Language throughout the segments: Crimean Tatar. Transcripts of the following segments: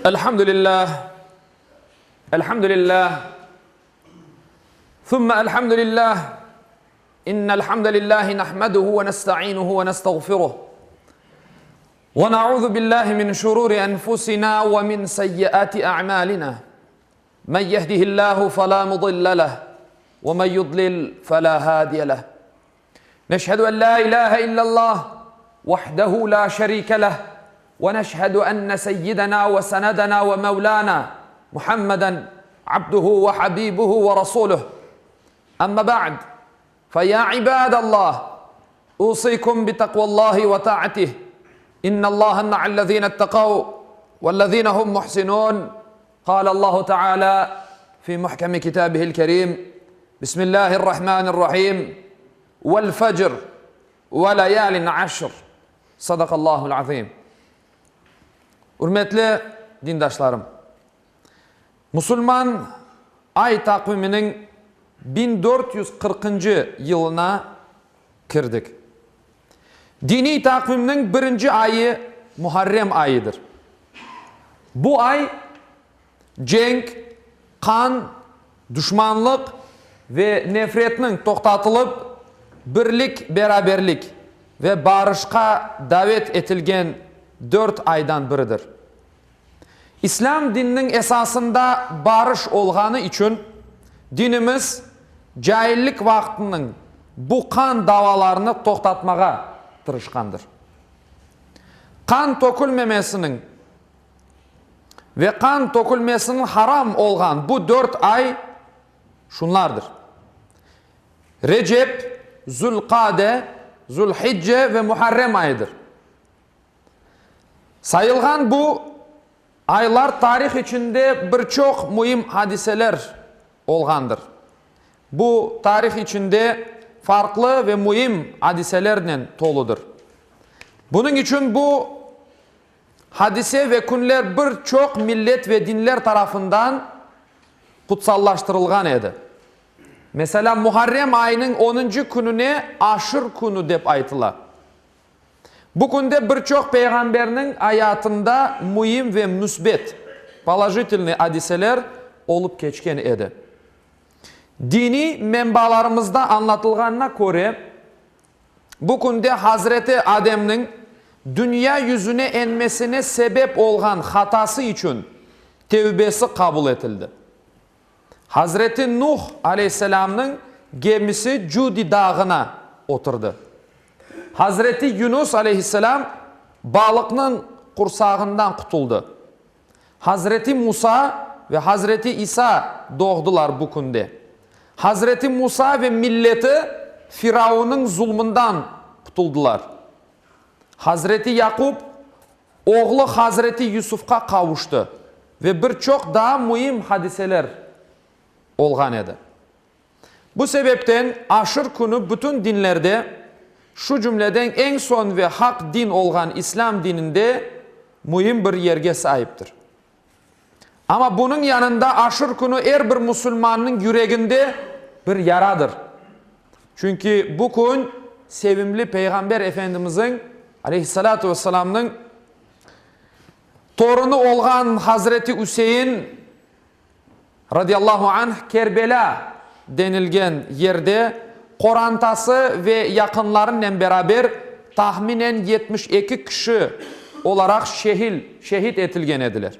Elhamdülillah, elhamdülillah, thumma elhamdülillah, innel hamdelillahi nahmeduhu ve nestainuhu ve nestağfiruh. Ve na'udhu billahi min şururi enfusina ve min seyyiati a'malina. Men yehdihillahu fela mudille leh ve men yudlil fela hadiye leh. Neşhedü en la ilahe illallah vahdehu la şerike leh ve neşhedü enne seyyidena ve senedena ve mevlana Muhammeden abduhu ve habibuhu ve rasuluh. Amma ba'd. Fe ya ibadallah usikum bi takvallahi ve ta'atih. İnnallaha ma'allezine ittekav vellezine hum muhsinun. Kâle Allahu Teala fi muhkemi kitabihil kerim. Bismillahirrahmanirrahim. Vel fecr ve leyalin aşr. Sadakallahul azim. Ürmetli dindaşlarım, musulman ay taqviminiñ 1440-ncı yılına kirdik. Diniy taqvimniñ birinci ayı Muharrem ayıdır. Bu ay cenk, qan, duşmanlıq ve nefretniñ toqtatılıp, birlik-beraberlik ve barışqa davet etilgen dört aydan biridir. İslâm dininiñ esasında barış olğanı içün, dinimiz caillik vaqtınıñ bu qan davalarını toqtatmağa tırışqandır. Qan tökülmemesiniñ ve qan tökülmesiniñ haram olğan bu dört ay şunlardır, Recep, Zül-Qade, Zül-Hicce ve Muharrem ayıdır. Sayılğan bu aylar tarih içinde bir çoq müim hadiseler olğandır. Bu tarih içinde farqlı ve müim adiselernen toludır. Bunıñ içün bu hadise ve künler bir çoq millet ve dinler tarafından qutsallaştırılğan edi. Meselâ, Muharrem ayınıñ onuncı kününe Aşır künü dep aytıla. Bu künde bir çoq peyğamberniñ ayatında müim ve müsbet, polojitelnıy, adiseler olıp keçken edi. Diniy menbalarımızda añlatılğanına köre, bu künde Hazreti Ademniñ dünya yüzüne enmesine sebep olğan hatası içün tevbesi qabul etildi. Hazreti Nuh aleyhisselamnıñ gemisi Cudi dağına oturdı. Hazreti Yunus aleyhisselam balıqnıñ qursağından qutuldı. Hazreti Musa ve Hazreti İsa doğdılar bu künde. Hazreti Musa ve milleti Firaunıñ zulmından qutuldılar. Hazreti Yaqub oğlu Hazreti Yusufqa qavuştı ve bir çoq daa müim hadiseler olğan edi. Bu sebepten Aşır künü bütün dinlerde, şu cümleden eñ soñ ve haq din olğan İslâm dininde müim bir yerge saiptir. Amma bunıñ yanında Aşır künü er bir musulmannıñ yüreginde bir yaradır. Çünki bu kün sevimli Peyğamber Efendimizniñ, aleyhissalâtu vesselâmnıñ, torunı olğan Hazreti Üsein, radiyallahu anh, Kerbelâ denilgen yerde qorantası ve yaqınlarınen beraber tahminen 72 kişi olaraq şehil, şehit, etilgen ediler.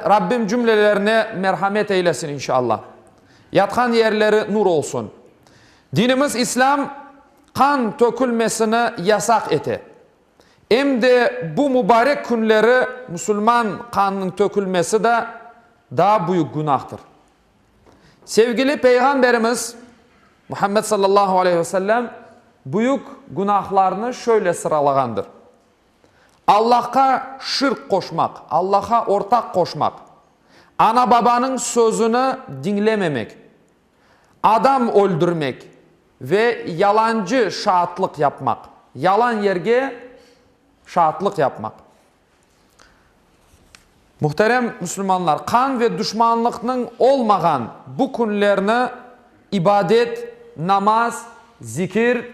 Rabbim cümlelerine merhamet eylesin inşallah. Yatqan yerleri nur olsun. Dinimiz İslâm qan tökülmesini yasaq ete. Em de bu mubarek künleri musulman qanınıñ tökülmesi da daa büyük günahtır. Sevgili Peyğamberimiz Muhammed sallallahu aleyhi ve sellem büyük günahlarnı şöyle sıralağandır, Allahqa şirk qoşmaq, Allahqa ortaq qoşmaq, ana-babanıñ sözüni diñlememek, adam öldürmek ve yalancı şaatlıq yapmaq, yalan yerge şaatlıq yapmaq. Muhterem musulmanlar, qan ve duşmanlıqnıñ olmağan bu künlerni ibadet, namaz, zikir,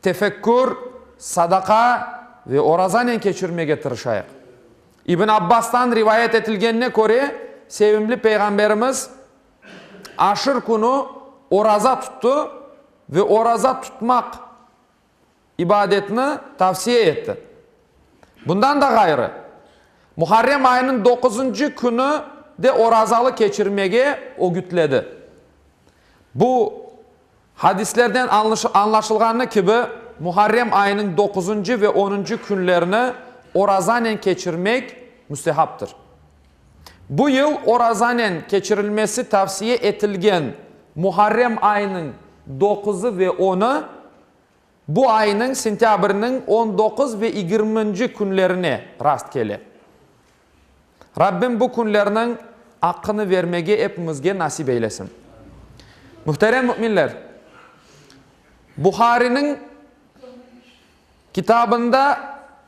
tefekkür, sadaqa ve orazanen keçirmege tırışayıq. İbn Abbastan rivayet etilgenine köre, sevimli Peyğamberimiz Aşır künü oraza tuttı ve oraza tutmaq ibadetni tavsiye etti. Bundan da ğayrı, Muharrem ayınıñ doquzıncı künü de orazalı keçirmege ögütledi. Bu hadislerden añlaşılğanı kibi, Muharrem ayınıñ doquzıncı ve onuncı künlerini orazanen keçirmek müstehaptır. Bu yıl orazanen keçirilmesi tavsiye etilgen Muharrem ayınıñ doquzı ve onı bu aynıñ, sentâbrniñ, 19 ve yigirminci künlerine rast kele. Rabbim bu künlerniñ aqqını vermege epimizge nasip eylesin. Muhterem müminler, Buhariniñ kitabında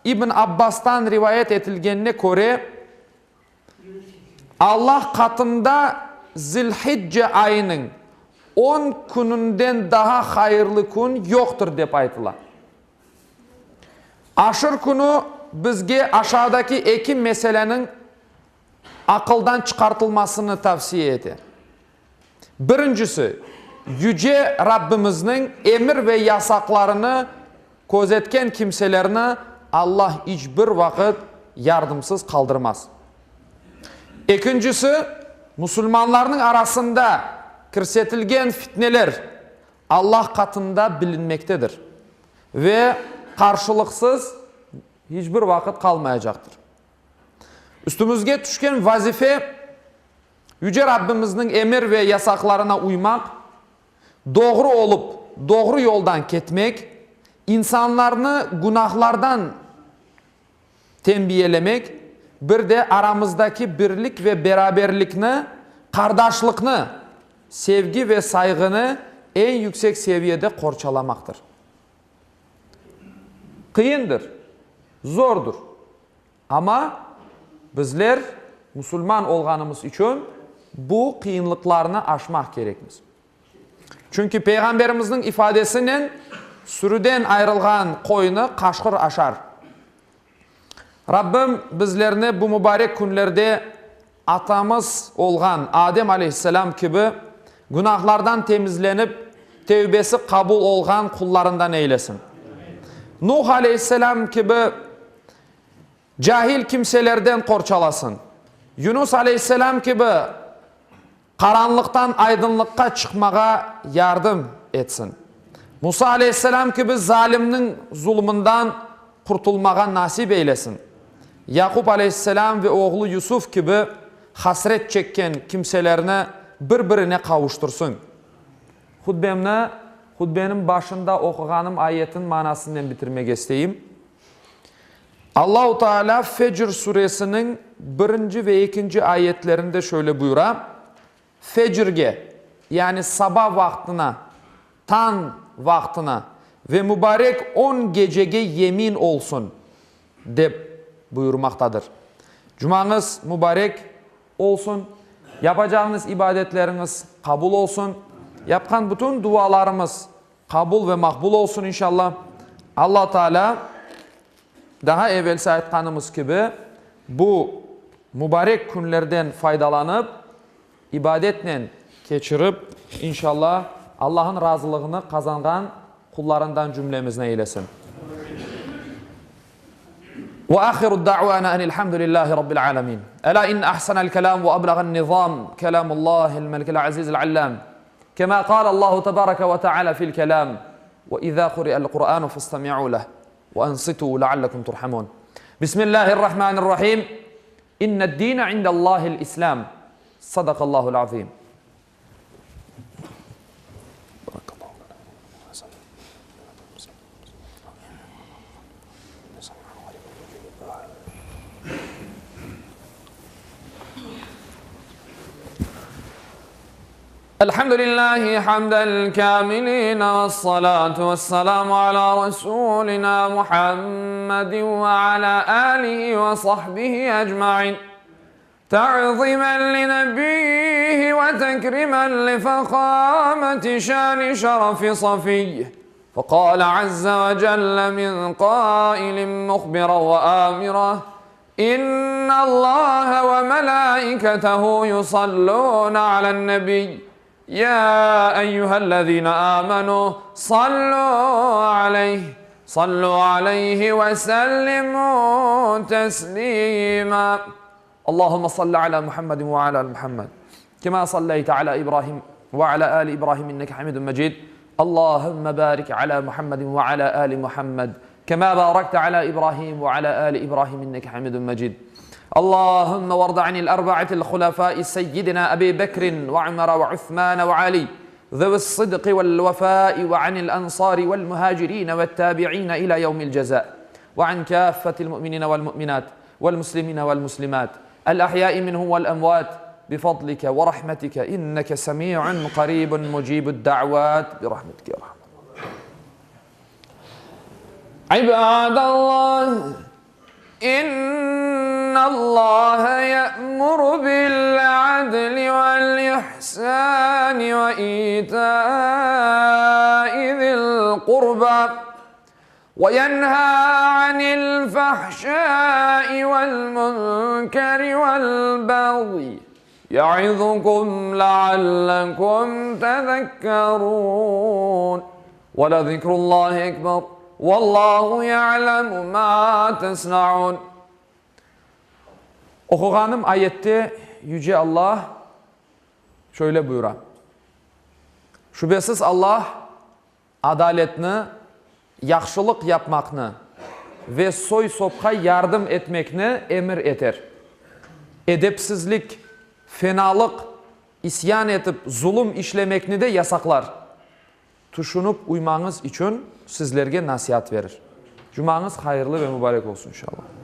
İbn Abbastan rivayet etilgenine köre, Allah qatında Zil-Hicce ayınıñ on kününden daha hayırlı kün yoqtır, dep aytıla. Aşır künü bizge aşağıdaki eki meseleniñ aqıldan çıqartılmasını tavsiye ete. Birincisi, Yüce Rabbimizniñ emir ve yasaqlarını közetken kimselerni Allah iç bir vaqıt yardımsız qaldırmaz. Ekincisi, musulmanlarnıñ arasında kirsetilgen fitneler Allah qatında bilinmektedir ve qarşılıqsız hiç bir vaqıt qalmayacaqtır. Üstümizge tüşken vazife, Yüce Rabbimizniñ emir ve yasaqlarına uymaq, doğru olıp, doğru yoldan ketmek, insanlarnı günahlardan tenbiyelemek, bir de aramızdaki birlik ve beraberlikni, qardaşlıqnı, sevgi ve sayğını eñ yüksek seviyede qorçalamaqtır. Qıyındır, zordur, amma bizler musulman olğanımız içün bu qıyınlıqlarnı aşmaq kerekmiz. Çünki Peyğamberimizniñ ifadesinen sürüden ayırılğan qoynı qaşqır aşar. Rabbim bizlerni bu mubarek künlerde atamız olğan Adem aleyhisselâm kibi günahlardan temizlenip, tevbesi qabul olğan qullarından eylesin. Nuh aleyhisselâm kibi cahil kimselerden qorçalasın. Yunus aleyhisselâm kibi Qaranlıqtan aydınlıqqa çıqmağa yardım etsin. Musa aleyhisselâm kibi zalimniñ zulumından qurtulmağa nasip eylesin. Yaqub aleyhisselâm ve oğlu Yusuf kibi hasret çekken kimselerni bir-birine qavuştırsın. Hutbemni hutbeniñ başında oquğanım ayetin manasınen bitirmege isteyim. Allahu Teala Fecr suresiniñ birinci ve ekinci ayetlerinde şöyle buyura, Fecrge, yani saba vaqtına, tañ vaqtına ve mübarek on gecege yemin olsun, dep buyurmaqtadır. Cumañız mübarek olsun, yapacağıñız ibadetleriñiz qabul olsun, yapqan bütün dualarımız Qabul ve maqbul olsun inşallah. Alla Teala daha evelsi aytqanımız kibi bu mübarek künlerden faydalanıp, ibadetnen keçirip, inşallah Allah'ın razılığını qazanğan qullarından cümlemizni eylesin. Ve ahiru da'vana enilhamdülillahi rabbil alemin. Ela inne ahsenel kelam ve ebleğen nizam kelamullahil melikil azizil allam. Kema qâle Allahu tebareke ve teâlâ fil kelâm, Ve izâ kuri'el Kur'ânu festemi'û leh ve ansitû leallekum turhamûn. Bismillâhirrahmânirrahîm. İnned-dîne indellâhil İslâm. Sadakallâhul azîm. الحمد لله حمد الكاملين والصلاة والسلام على رسولنا محمد وعلى آله وصحبه أجمعين تعظيما لنبيه وتكريما لفخامة شان شرف صفيه فقال عز وجل من قائل مخبرا وآمرا. İnnallaha ve melâiketehu yusallûne alen-nebiy. Ya eyyühellezîne âmenû sallû aleyh, sallû aleyhi ve sellimû teslîmâ. Allahümme salli alâ Muhammedin ve alâ ali Muhammed. Kemâ salleyte alâ İbrahim ve alâ âli İbrahim inneke hamidun mecid. Allahümme barik alâ Muhammedin ve alâ âli Muhammed. Kemâ bârekte alâ İbrahim ve alâ âli İbrahim inneke hamidun mecid. Allahümme varda anil erba'atil hulefâi seyyidina Ebi Bekrin ve Umera ve Uthmâne ve Ali zevi's sıdqi vel vefâi ve anil ensâri vel muhâcirîne ve't tâbi'îne ilâ yevmil cezâ ve an kâffetil mu'minîne vel mu'minât vel muslimîne vel muslimât el ahyâi minhum vel emvât bifadlike ve rahmetike inneke semî'un qarîbun mucîbud da'vât birahmetike ya erhamer İbadallah, İnnallaha ye'muru bil-adli vel-ihsani ve itâi zil-qurba ve yenhâ anil-fahşâi vel-münkeri vel-bagyi ye'izukum leallekum tezekkerûn. Ve lezikrullahi ekber, vallahu ya'lemu ma tesnaun. Oquğanım ayette Yüce Allah şöyle buyura, Şübesiz Allah adaletni, yahşılıq yapmaqnı ve soy-sopqa yardım etmekni emir eter. Edepsizlik, fenalıq, isyan etip zulum işlemekni de yasaqlar. Tüşünip uymañız içün sizlerge nasiat verir. Cumañız hayırlı ve mubarek olsun inşallah.